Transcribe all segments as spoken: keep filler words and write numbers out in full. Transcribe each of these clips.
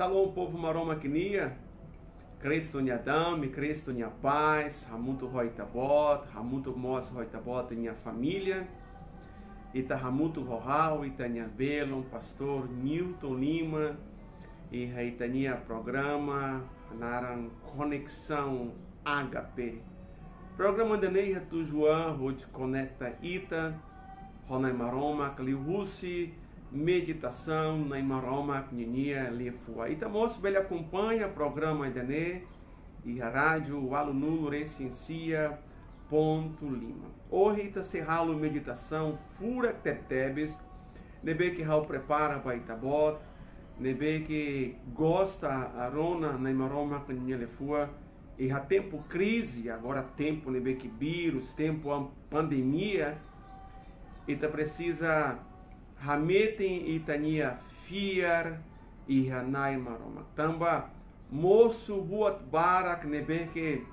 Shalom, povu Maromak nian. Kristu nia dame, Kristu nia pás hamutuk ho ita-boot, hamutuk mós ho ita-boot nia família. Ita hamutuk ho ha'u, ita-nia belun, Pastór Newton Lima, iha ita-nia programa naran Koneksaun Agape. Programa ida-ne'e iha tujuan hodi konekta ita ho Nai Maromak liuhusi meditasaun Nai Maromak ninia liafuan. Ita mós bele akompaña programa ida-ne'e iha rádiu ualunulu-resin-sia pontu lima. Ohin ita sei halo meditasaun furak tebetebes, ne'ebé ke ha'u prepara ba ita-boot, ne'ebé ke gosta rona Nai Maromak ninia liafuan, iha tempu krize, agora tempu ne'ebé ke vírus, tempu am-, pandemia, ita presiza hametin ita-nia fiar iha Nai Maromak. Tanba mosu buat barak ne'ebé ke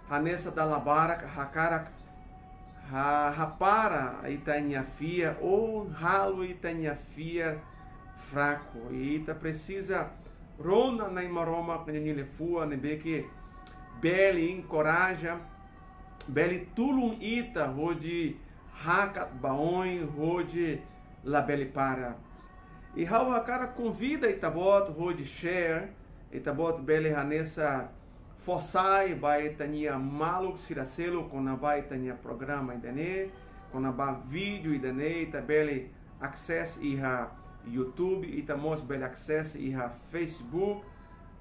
hanesan dala barak hakarak ha-, hapara ita-nia fiar, ou halo ita-nia fiar fraku. I ita presiza rona Nai Maromak ninia liafuan ne'ebé ke bele enkoraja, bele tulun ita hodi hakat ba oin, hodi labele para. I ha'u hakarak konvida ita-boot hodi share, ita-boot bele hanesan fó sai ba ita-nia maluk sira seluk kona-ba ita-nia programa ida-ne'e, kona-ba vídeo ida-ne'e, ita bele akses iha YouTube, ita mós bele akses iha Facebook.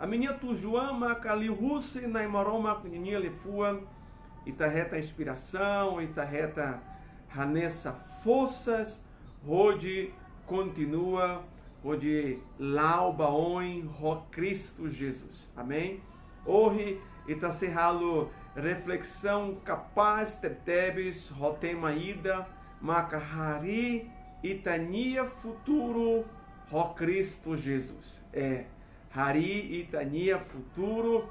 Ami-nia tujuan maka liuhusi Nai Maromak ninia liafuan, ita hetan inspirasaun, ita hetan hanesan forsa, hodi kontinua, hodi la'o ba oin ho Kristu Jesus. Amen? Ohin, ita sei halo reflesaun kapás tebetebes ho tema ida, maka harii ita-nia futuru ho Kristu Jesus. É, harii ita-nia futuru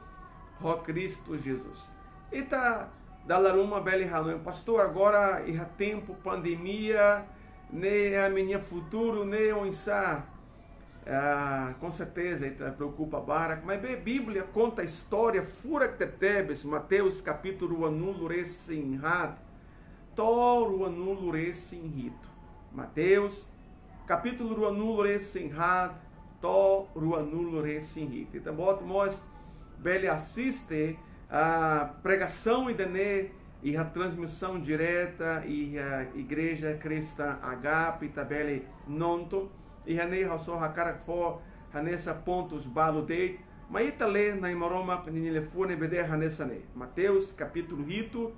ho Kristu Jesus. Ita dala ruma bele hanoin, Pastór, agora iha tempu pandemia, ne'e ami-nia futuru ne'e oinsá? Ah, com certeza, ita preokupa barak. Maibé Bíblia konta istória furak tebetebes, Mateus kapítulu ruanulu-resin-haat to'o ruanulu-resin-hitu. Mateus kapítulu ruanulu-resin-haat to'o ruanulu-resin-hitu. Ita-boot mós bele asiste pregasaun ida-ne'e iha transmisaun direta iha Igreja Cristã Agape, ita bele nonton. Iha ne'e ha'u só hakarak fó hanesan pontus balu de'it, mai ita lee Nai Maromak ninia liafuan ne'ebé dehan hanesan ne'e. Mateus kapítulu hitu,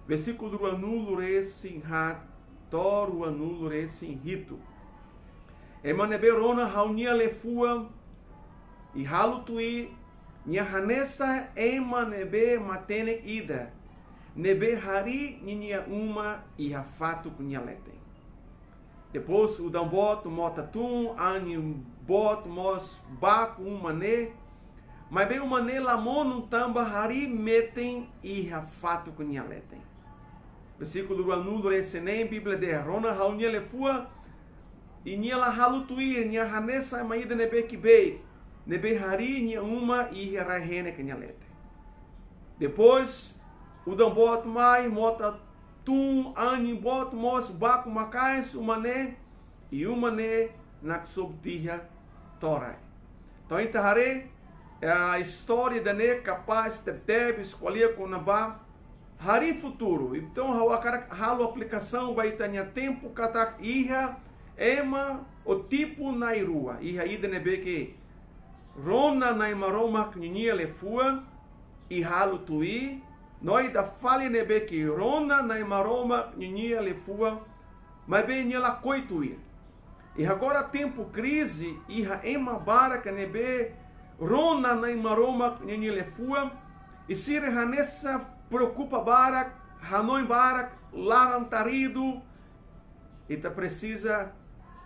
versíkulu ruanulu-resin-haat to'o ruanulu-resin-hitu. Ema ne'ebé rona ha'u-nia liafuan i halo tuir, nia hanesan ema ne'ebé matenek ida ne'ebé harii ninia uma iha fatuk nia leten. Depois udan boot mota tun, anin boot mós baku uma ne'e, maibé uma ne'e la monu tanba harii metin iha fatuk nia leten. Versíkulu ruanulu-resin-neen, Bíblia dehan, rona ha'u-nia liafuan, i nia la halo tuir, nia hanesan ema ida ne'ebé ke beik, ne'ebé harii nia uma iha rai-henek nia leten. Depois udan boot mai, mota tun, anin boot mós baku maka'as uma ne'e, i uma ne'e naksobu tiha to'o rai. Entaun ita haree, eh, istória ida-ne'e kapás tebetebes ko'alia kona-ba harii futuru. Entaun ha'u hakarak halo aplikasaun ba ita-nia tempu katak iha ema ou tipu na'in-rua. Iha ida ne'ebé ke rona Nai Maromak ninia liafuan i halo tuir, no ida fali ne'ebé ke rona Nai Maromak ninia liafuan, maibé nia lakohi tuir. I agora tempu krize, iha ema barak ne'ebé rona Nai Maromak ninia liafuan, i sira hanesan preokupa barak, hanoin barak, laran-taridu, ita presiza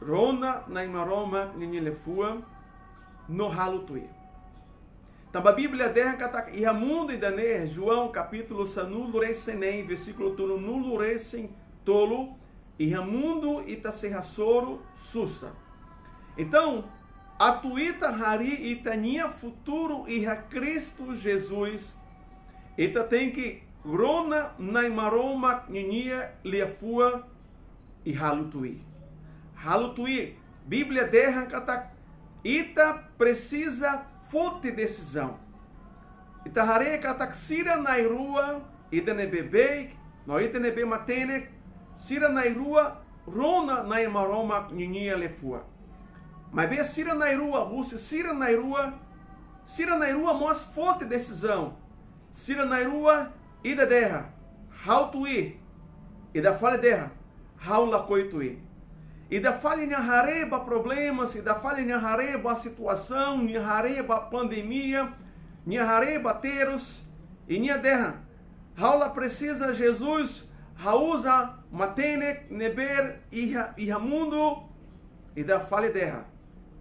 rona Nai Maromak ninia liafuan no halo tuir. Tanba Bíblia dehan katak iha mundu ida-ne'e, João kapítulu sanulu-resin-neen, versíkulu tolunulu-resin-tolu, iha mundu ita sei hasoru susar. Entaun, Atu ita harii ita-nia futuru iha Kristu Jesus, ita tenke rona Na'i Maromak ninia liafuan i halo tuir. Halo tuir. Bíblia dehan katak ita presiza foti desizaun. Ita haree katak sira na'in-rua, ida ne'ebé beik no ida ne'ebé matenek, sira na'in-rua rona Na'i Maromak ninia liafuan. Maibé sira na'in-rua, husi sira na'in-rua, sira na'in-rua mós foti desizaun. Sira na'in-rua, ida dehan: ha'u tuir. Ida fali dehan: ha'u lakohi tuir. Ida fali nia haree ba problemas, ida fali nia haree ba situasaun, nia haree ba pandemia, nia haree ba terus, i nia dehan: ha'u la presiza Jesus, ha'u uza matenek ne'ebé iha, iha mundu. Ida fali dehan: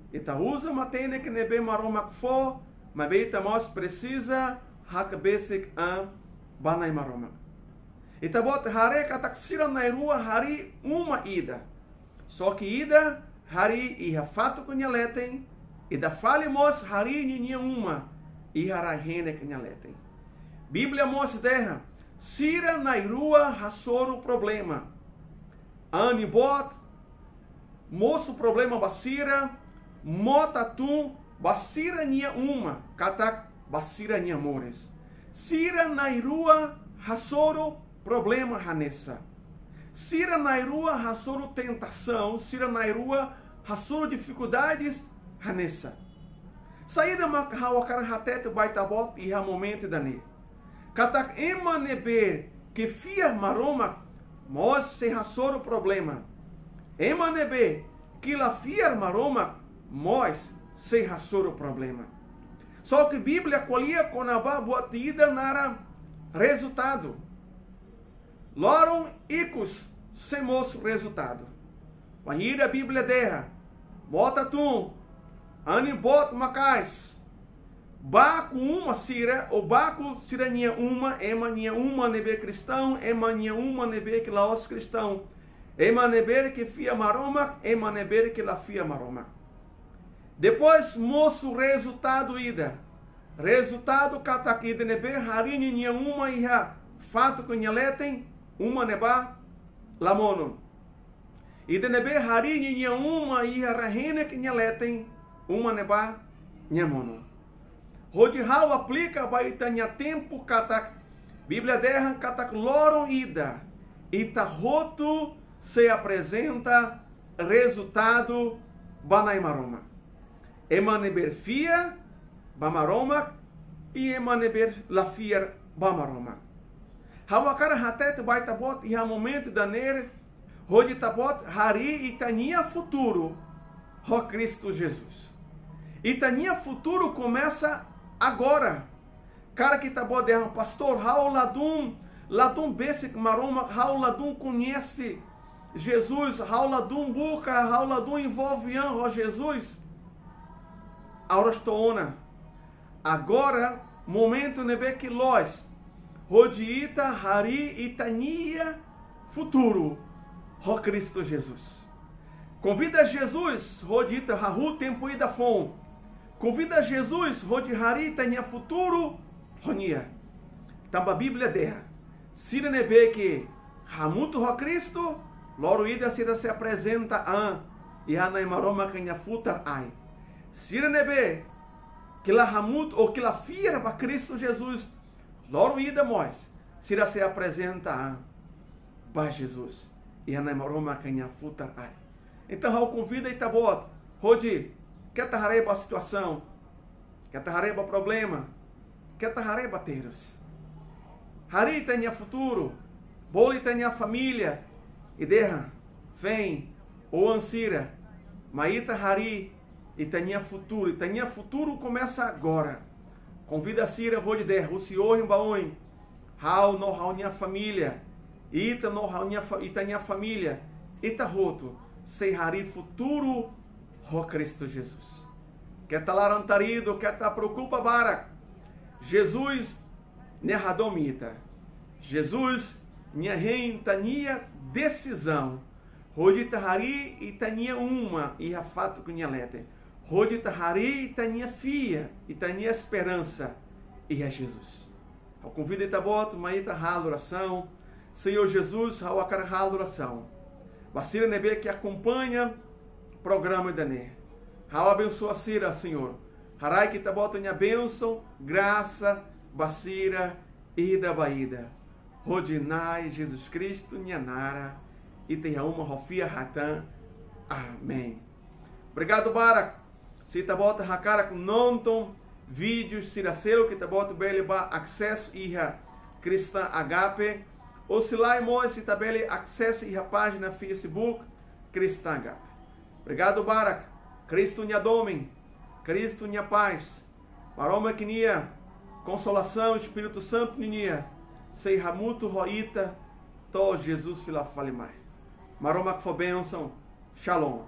ita uza matenek ne'ebé Maromak fó, maibé ita mós presiza hakbesik an ba Na'i Maromak. Ita-boot haree katak sira na'in-rua harii uma ida. Só ke ida harii iha fatuk nia leten, ida fali mós harii ninia uma iha rai-henek nia leten. Bíblia mós dehan, sira na'in-rua hasoru problema. An nia boot mosu problema ba sira, mota tun ba sira-nia uma, katak ba sira-nia moris. Sira na'in-rua hasoru problema hanesan. Sira na'in-rua hasoru tentasaun, sira na'in-rua hasoru difikuldades hanesan. Saida mak ha'u hakarak hatete ba ita-boot iha momentu ida-ne'e? Katak ema ne'ebé ke fiar Maromak mós sei hasoru problema. Ema ne'ebé ke la fiar Maromak mós sei hasoru problema. Só ke Bíblia ko'alia kona-ba buat ida naran rezultadu. Loron ikus sei mosu rezultadu. Wainhira Bíblia dehan, mota tun, an nia boot maka'as, baku uma sira, ou baku sira-nia uma, ema nia uma ne'ebé kristaun, ema nia uma ne'ebé ke la'ós kristaun, ema ne'ebé ke fiar Maromak, ema ne'ebé ke la fiar Maromak. Depois mosu rezultadu ida. Rezultadu katak ida ne'ebé harii ninia uma iha fatuk nia leten, uma ne'ebá la monu. Ida ne'ebé harii ninia uma iha rai-henek nia leten, uma ne'ebá nia monu. Hodi ha'u aplika ba ita-nia tempu katak, Bíblia dehan katak loron ida, ita hotu sei aprezenta rezultadu ba Na'i Maromak. Ema ne'ebé fiar ba Maromak, i ema ne'ebé la fiar ba Maromak. Ha'u hakarak hatete ba ita-boot iha momentu ida-ne'e, hodi ita-boot harii ita-nia futuru ho Kristu Jesus. Ita-nia futuru komesa agora. Karik ita-boot dehan, pastór, ha'u ladún, ladún besik Maromak, ha'u ladún koñese Jesus, ha'u ladún buka, ha'u ladún envolve an ho Jesus. Oras to'o ona. Agora, momentu ne'ebé ke loos, hodi ita harii ita-nia futuru ho Kristu Jesus. Konvida Jesus hodi ita hahú tempu ida foun. Konvida Jesus hodi harii ita-nia futuru ho nia. Tanba Bíblia dehan, sira ne'ebé ke hamutuk ho Kristu, loron ida sira sei aprezenta an iha Na'i Maromak nia futar ain. Sira ne'ebé ke la hamutuk ou ke la fiar ba Kristu Jesus, loron ida mós sira sei aprezenta an ba Jesus iha Na'i Maromak nia futar ain. Entaun, ha'u konvida ita-boot hodi keta haree ba situasaun, keta haree ba problema, keta haree ba terus. Harii ita-nia futuru, bolu ita-nia família, i dehan, vem, oan sira, mai ita harii ita-nia futuru, ita-nia futuru komesa agora. Konvida sira hodi dehan, husi ohin ba oin, ha'u no ha'u-nia família, ita no ha'u-nia fa-, ita-nia família, ita hotu sei harii futuru ho Kristu Jesus. Keta laran-taridu, keta preokupa barak. Jesus nia hadomi ita. Jesus nia hein ita-nia desizaun hodi ita harii ita-nia uma iha fatuk nia leten. hodi ita harii ita-nia fiar, ita-nia esperansa iha Jesus. Ha'u konvida ita-boot mai ita halo orasaun. Señór Jesus, ha'u hakarak halo orasaun ba sira ne'ebé ke akompaña programa ida-ne'e. Ha'u abensoa sira, Señór. Haraik Ita-Boot nia bensaun, grasa ba sira ida ba ida. Hodi Na'i Jesus Kristu nia naran ita iha uma ho fiar hatán. Amen. Obrigadu barak. Se ita-boot hakarak nonton vídeo sira seluk, ita-boot bele bá asesu iha Cristã Agape. Ou se lae mós ita bele asesu iha pájina Facebook Cristã Agape. Obrigadu barak. Kristu nia domin, Kristu nia pás, Maromak nia konsolasaun, Espíritu Santu ninia sei hamutuk ho ita to'o Jesus fila fali mai. Maromak fó bensaun. Shalom.